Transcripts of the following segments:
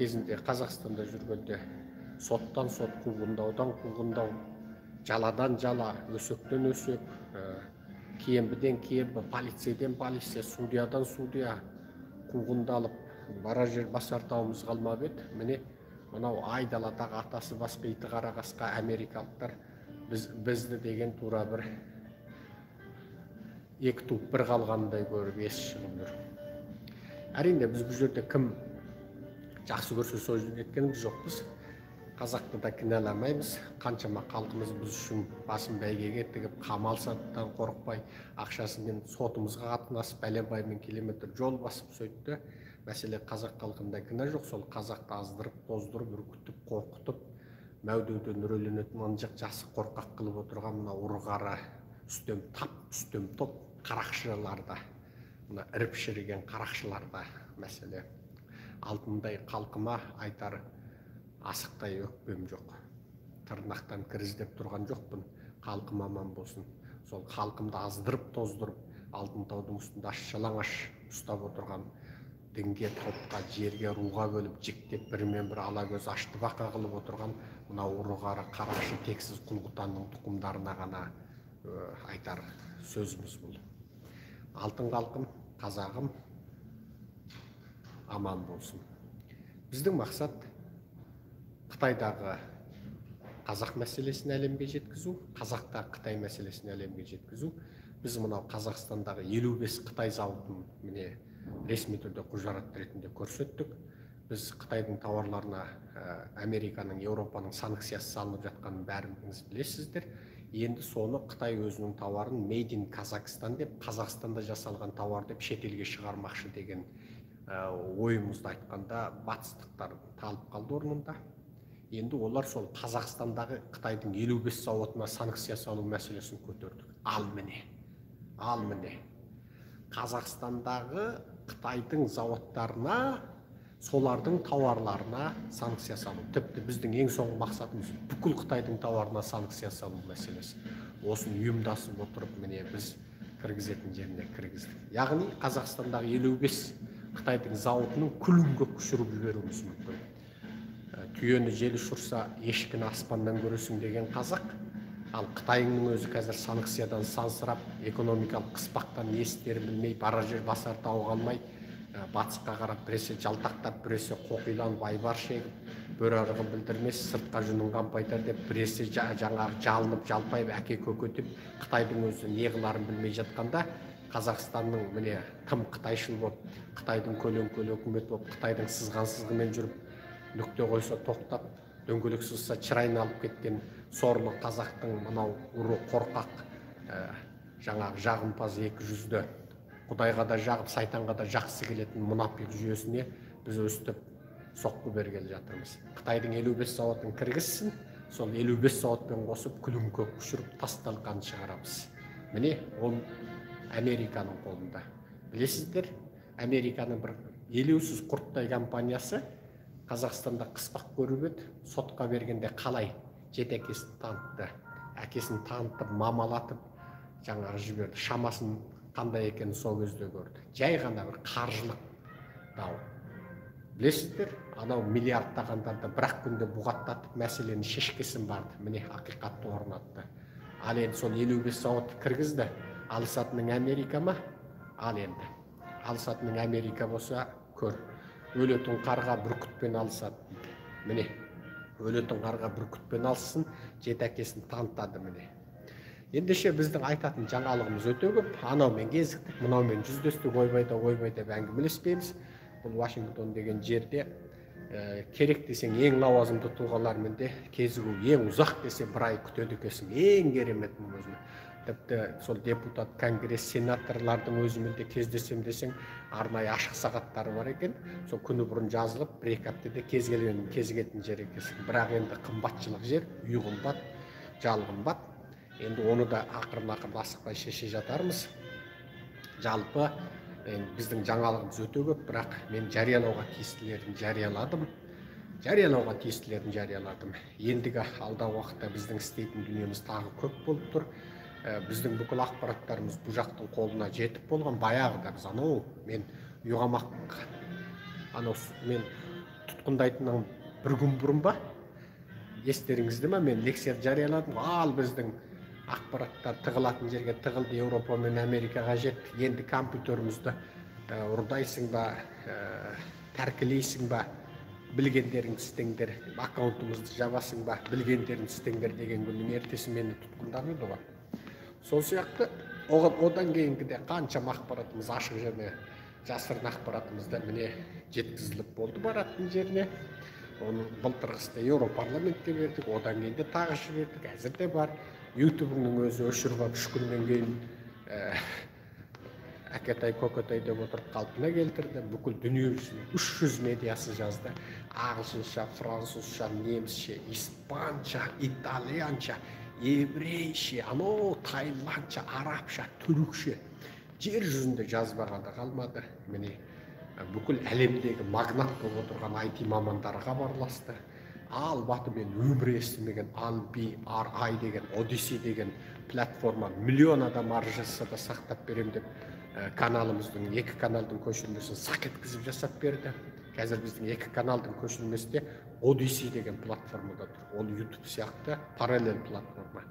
Кезінде Қазақстанда жүргенде соттан сот, қуғындаудан қуғындау, жаладан жала, өсектен өсек, киембіден киембі, полицейден полиция, судьядан судья қуғындалып, барар жер басар тауымыз қалмап еді. Міне, мынау айдаладағы атасы басқа иті қара қасқа америкалықтар бізді деген тура бір екі туып бір қалғандай көріп есі шығып жүр. Әрине, біз бұл жерде кім жақсы көрсе сол жерге кеткеніміз жоқпыз. Қазақты да кінәламаймыз. Қаншама халқымыз біз үшін басын бәйгеге тігіп, қамалсадан қорықпай, ақшасымен сотымызға қатынасып, бәленбай мың километр жол басып сөйтті. Мәселе қазақ халқында кінә жоқ, сол қазақты аздырып, тоздырып, үркітіп, қорқытып, мәудеуден үрейленетін ынжық жасы қорқақ қылып отырған мына ұры-қары үстем тап, үстем топ қарақшыларда, мына іріп шіріген қарақшыларда мәселе. Алтындай халқыма айтар асықтай өкпем жоқ. Тырнақтан кір іздеп тұрған жоқпын, халқым аман болсын. Сол халқымды аздырып, тоздырып, алтын таудың үстінде аш жалаңаш ұстап отырған дінге, топқа, жерге, руға бөліп, жіктеп, бірімен бір ала көз ашты бақа қылып отырған мынау ұры-қары қарақшы тексіз құл-құтанның тұқымдарына ғана айтар сөзіміз бұл. Алтын халқым, қазағым аман болсын. Біздің мақсат Қытайдағы қазақ мәселесін әлемге жеткізу, қазақтағы Қытай мәселесін әлемге жеткізу. Біз мынау Қазақстандағы 55 Қытай зауытын міне ресми түрде құжат ретінде көрсеттік. Біз Қытайдың тауарларына Американың, Еуропаның санкциясы салынып жатқанын бәріңіз білесіздер. Енді соны Қытай өзінің тауарын Made in Kazakhstan деп, Қазақстанда жасалған тауар деп шетелге шығармақшы деген ойымызды айтқанда батыстықтар талып қалды орнында. Енді олар сол Қазақстандағы Қытайдың 55 зауытына санкция салу мәселесін көтердік. Ал міне, ал міне. Қазақстандағы Қытайдың зауыттарына, солардың тауарларына санкция салу. Тіпті біздің ең соңғы мақсатымыз бүкіл Қытайдың тауарына санкция салу мәселесі. Осыны ұйымдасып отырып, міне біз кіргізетін жеріне кіргіздік. Яғни Қазақстандағы 55 Қытайдың зауытының күлін көк ұшырып жіберуіміз мүмкін. Түйені жел ұшырса, ешкіні аспаннан көресің деген қазақ. Ал Қытайыңның өзі қазір санкциядан сансырап, экономикалық қыспақтан не істерін білмей, барар жер басар тауы қалмай, батысқа қарап біресе жалтақтап, біресе қоқиланып, айбар шегіп, бөрі арығын білдірмес, сыртқа жүнін қампайтар деп, біресе жаңағы жалынып, жалпайып, әке көке деп, Қытайдың өзі не қыларын білмей жатқанда, Қазақстанның міне тым қытайшыл болып, Қытайдың көлеңкелі үкіметі болып, Қытайдың сызған сызығымен жүріп, нүкте қойса тоқтап, дөңгелек сызса чырайын алып кеткен сорлы қазақтың мынау ұры қорқақ, жаңағы жағымпаз екі жүзді, Құдайға да жағып, сайтанға да жақсы келетін мұнапиқ жүйесіне біз өстіп соққы бергелі жатырмыз. Қытайдың 55 зауытын кіргізсін, сол 55 зауытпен қосып күлін көк ұшырып тас талқан шығарамыз. Міне ол Американың қолында. Білесіздер, Американың бір елеусіз құрттай компаниясы Қазақстанда қыспақ көріп еді, сотқа бергенде қалай жеті әкесін танытты. Әкесін танытып, мамалатып, жаңағы жіберді. Шамасын қандай екенін сол кезде көрді. Жай ғана бір қаржылық дау. Білесіздер, анау миллиардтағандарды бір ақ күнде бұғаттатып мәселені шешкесін барды. Міне ақиқатты орнатты. Ал енді сол 55 зауытты кіргізді. Алысатының Америка ма? Ал енді. Алысатының Америка болса, көр. Өлетін қарға бүркітпен алысады дейді. Міне, өлетін қарға бүркітпен алыссын, жеті әкесін танытады міне. Ендеше біздің айтатын жаңалығымыз өте көп. Анаумен кезіктік, мынаумен жүздестік, ойбай да ойбай деп әңгімелеспейміз. Бұл Вашингтон деген жерде, керек десең ең лауазымды тұлғалармен де кезігу, ең ұзақ десе бір ай күтеді екенсің. Ең керемет өзі. Тіпті сол депутат, конгресс, сенаторлардың өзімен де кездесем десең, арнайы ашық сағаттары бар екен. Сол күні бұрын жазылып, бір екі аптада кез келген кезігетін жер екенсің. Бірақ енді қымбатшылық жер, үй қымбат, жал қымбат. Енді оны да ақырын-ақырын асықпай шеше жатармыз. Жалпы енді біздің жаңалығымыз өте көп, бірақ мен жариялауға тиістілерін жарияладым. Жариялауға тиістілерін жарияладым. Ендігі алдағы уақытта біздің істейтін дүниеміз тағы көп болып тұр. Біздің бүкіл ақпараттарымыз бұл жақтың қолына жетіп болған. Баяғыда біз анау мен үйғамақ, анау мен Тұтқындайтыннан бір күн бұрын ба, естеріңізде ме, мен лекция жарияладым. Ал біздің ақпараттар тығылатын жерге тығылды, Еуропа мен Америкаға жетті. Енді компьютерімізді ұрдайсың ба, тәркілейсің ба, білгендеріңді істеңдер, аккаунтымызды жабасың ба, білгендеріңді істеңдер деген күннің ертесі мені тұтқындап еді ғой. Сол сияқты оған одан кейінгі де қаншама ақпаратымыз, ашық және жасырын ақпаратымыз да міне жеткізіліп болды баратын жеріне. Оны былтырғысында Еуропарламентке бердік, одан кейін де тағы жібердік, әзір де бар. Ютубыңның өзі өшіріп алып, 3 күннен кейін әкетай көкетай деп отырып қалпына келтірді. Бүкіл дүниежүзінің 300 медиасы жазды. Ағылшынша, французша, немісше, испанша, итальянша, еврейше, анау тайландша, арабша, түрікше. Жер жүзінде жазбағанда қалмады. Міне бүкіл әлемдегі магнат болып отырған IT мамандары хабарласты. Ал баты мен өмір естімеген AlBRI деген, Odyssey деген платформа миллион адам арыз жазса да сақтап берем деп каналымыздың, 2 каналдың көшірмесін сақ еткізіп жасап берді. Қазір біздің 2 каналдың көшірмесі де Odyssey деген платформада тұр. Ол YouTube сияқты параллель платформа.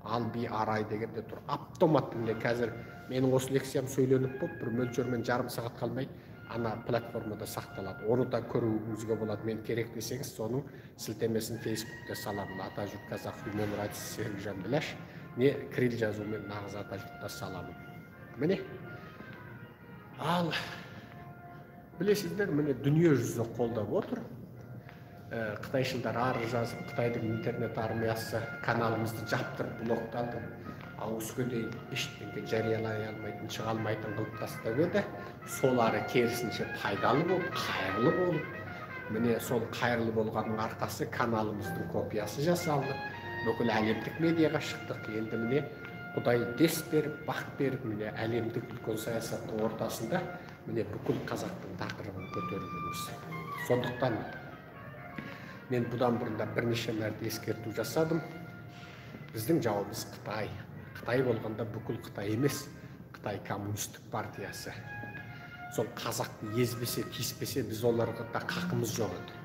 AlBRI деген де тұр. Автомат міне қазір менің осы лекциям сөйленіп болып, бір мөлшермен жарым сағат қалмай ана платформада сақталады. Оны да көруіңізге болады. Мен керек десеңіз, соның сілтемесін Фейсбукте саламын. Атажұрт Қазақ Human Rights Серікжан Біләш, не кирилл жазумен нағыз Атажұртта саламын. Міне, ал білесіздер, міне дүние жүзі қолдап отыр. Қытайшылдар арыз жазып, Қытайдың интернет армиясы каналымызды жаптырып блоктады. Ал осы күнге дейін ештеңе жариялай алмайтын, шыға алмайтын қылып тастап еді. Солары керісінше пайдалы болып, қайырлы болып, міне сол қайырлы болғанның арқасы каналымыздың копиясы жасалды. Бүкіл әлемдік медиаға шықтық. Енді міне Құдай дес беріп, бақ беріп, міне әлемдік үлкен саясаттың ортасында міне бүкіл қазақтың тақырыбын көтеріп жүрміз. Сондықтан мен бұдан бұрын да бірнеше мәрте ескерту жасадым. Біздің жауымыз Қытай. Қытай болғанда бүкіл Қытай емес, Қытай коммунистік партиясы. Сол қазақты езбесе, тиіспесе, біз оларға да қақымыз жоқ еді.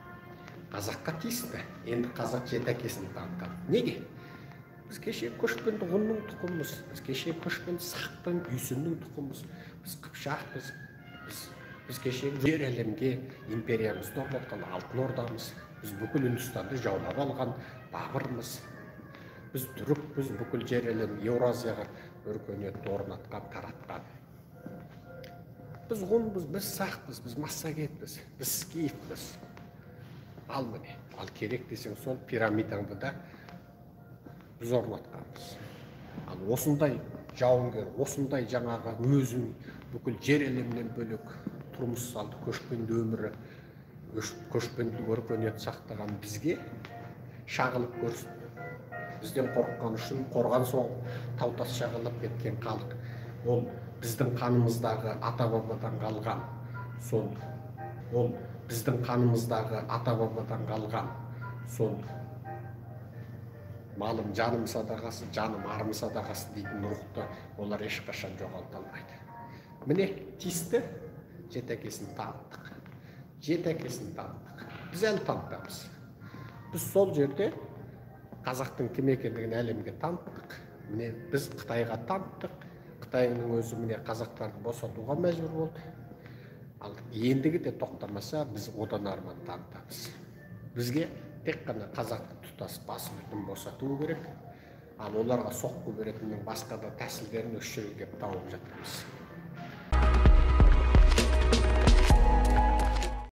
Қазаққа тиісті. Енді қазақ жеті әкесін танытады. Неге? Біз кеше көшпенді ғұнның тұқымымыз, біз кеше көшпенді сақтың, үйсіннің тұқымымыз, біз қыпшақпыз, біз кеше жер әлемге империямызды орнатқан Алтын Ордамыз, біз бүкіл Үндістанды жаулап алған Бабырмыз, біз түрікпіз, бүкіл жер әлем Еуразияға өркениетті орнатқан, таратқан. Біз ғұнбыз, біз сақпыз, біз массагетпіз, біз скифпіз. Ал міне, ал керек десең сол пирамидаңды да біз орнатқанбыз. Ал осындай жауынгер, осындай жаңағы өзін бүкіл жер әлемнен бөлек тұрмыс салды, көшпенді өмірі, көшпенді өркениет сақтаған бізге шағылып көрсін. Бізден қорыққан үшін қорған соғып, тау тас шағылып кеткен халық. Ол біздің қанымыздағы ата-бабадан қалған сол, ол біздің қанымыздағы ата-бабадан қалған сол малым жаным садағасы, жаным арым садағасы дейтін рухты олар ешқашан жоғалта алмайды. Міне тиісті жеті әкесін таныттық. Жеті әкесін таныттық. Біз әлі танытамыз. Біз сол жерде қазақтың кім екендігін әлемге таныттық. Міне біз Қытайға таныттық. Қытайдың өзі міне қазақтарды босатуға мәжбүр болды. Ал ендігі де тоқтамаса, біз одан арман танытамыз. Бізге тек қана қазақты тұтас басы бүтін босату керек. Ал оларға соққы беретіннің басқа да тәсілдерін осы жерге келіп тауып жатырмыз.